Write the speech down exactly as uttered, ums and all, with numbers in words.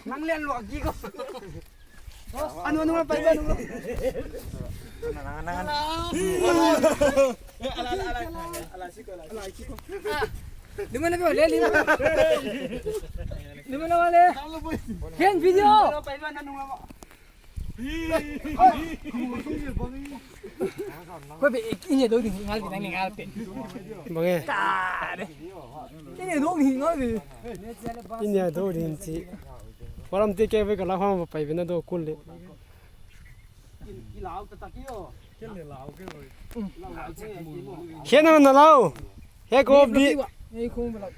Nang lian luak gi ko. Anu, anu, pai, anu. Lima na ba le, lima. Lima na ba le. Ken video. Ko be, ini do ni ngal, ni ngal te. Bang e. Ta de. Ini do ni ngal ni. Ini do ni si. Waram te ke be ka la hong pai be na do kul le. Khe na na lau. He ko bi. Ei khong ba lau.